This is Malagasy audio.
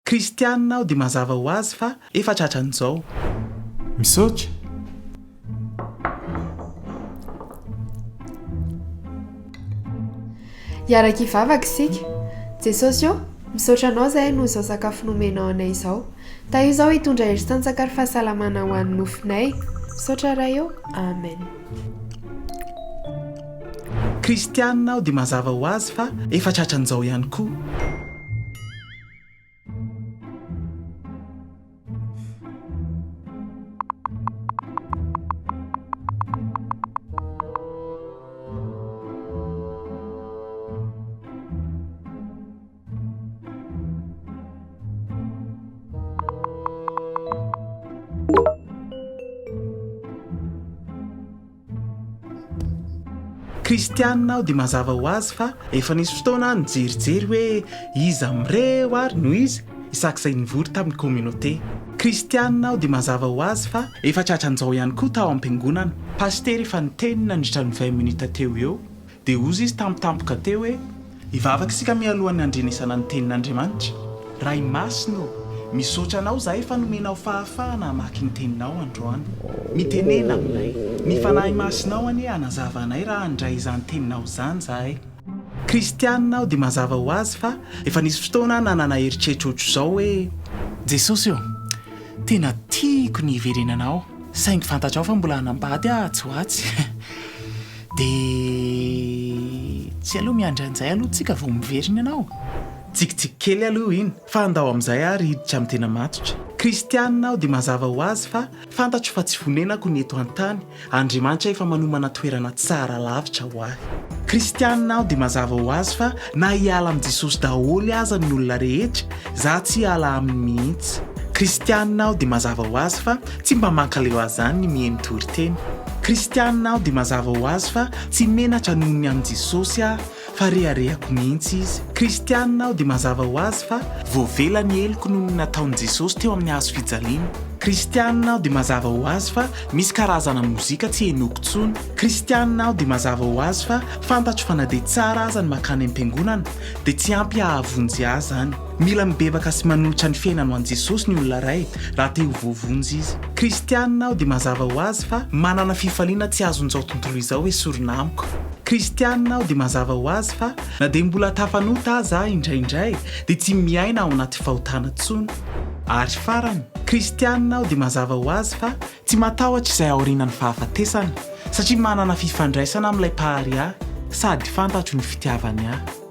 Kristianina aho dia mazava ho azy fa efa tratran'izao. Misaotra. Hiaraka hivavaka isika. Jesosy ô, misaotra Anao izahay noho izao sakafo nomenao anay izao. Tahio izao hitondra hery tanjaka ary fahasalamana ho an'ny nofonay. Misaotra Ray ô. Amen. Kristianina aho dia mazava ho azy fa efa tratran'izao ihany koa. Kristianina aho dia mazava ho azy fa efa nisy fotoana aho nijerijery hoe iza amin'ireo ary no iza isak'izay nivory tamin'ny communauté. Kristianina aho dia mazava ho azy fa efa tratran'izao ihany koa tao am-piangonana. Pasitera efa niteny nandritra ny 20 minutes teo ho eo Dia hozy izy tampotampoka teo hoe, Hivavaka isika mialohan'ny handrenesana ny Tenin'Andriamanitra. Ray Masina ô, misaotra Anao izahay fa nomenao fahafahana hamaky ny Teninao androany. Mitenena aminay. Ny Fanahy Masinao anie hanazava anay raha handray izany Teninao izany izahay. Kristianina aho dia mazava ho azy fa efa nisy fotoana aho nanana eritreritra ohatr'izao hoe, Jesosy ô, tena tiako ny hiverenanao, saingy fantatrao fa mbola hanambady aho atsy ho atsy. Dia tsy aleo miandry an'izay aloha tsika vao miverina ianao? Tsikitsiky kely aloha iny fa andao amin'izay ary hiditra amin'ny tena matotra. Kristianina aho dia mazava ho azy fa fantatro fa tsy fonenako ny eto an-tany, Andriamanitra efa manomana toerana tsara lavitra ho ahy. Kristianina aho dia mazava ho azy fa na hiala amin'i Jesosy daholo aza ny olona rehetra, za tsy hiala aminy mihitsy. Kristianina aho dia mazava ho azy fa tsy mba mankaleo ahy zany ny miheno toriteny. Kristianina aho dia mazava ho azy fa tsy menatra noho ny amin'i Jesosy aho fa reharehako mihitsy izy. Kristianina aho dia mazava ho azy fa voavela ny heloko noho ny nataon'i Jesosy teo amin'ny hazo fijaliana. Kristianina aho dia mazava ho azy fa misy karazana mozika tsy henoiko intsony. Kristianina aho dia mazava ho azy fa fantatro fa na dia tsara aza ny mankany am-piangonana dia tsy ampy hahavonjy ahy izany. Mila mibebaka sy manolotra ny fiainany ho an'i Jesosy ny olona iray raha te ho voavonjy izy. Kristianina aho dia mazava ho azy fa manana fifaliana tsy azon'izao tontolo izao esorina amiko. Kristianina aho dia mazava ho azy fa na dia mbola tafanota aza aho indraindray dia tsy miaina ao anaty fahotana intsony. Ary farany, Kristianina aho dia mazava ho azy fa tsy matahotra izay aorianan'ny fahafatesana satria manana fifandraisana amin'ilay Mpahary ahy sady fantatro ny fitiavany ahy.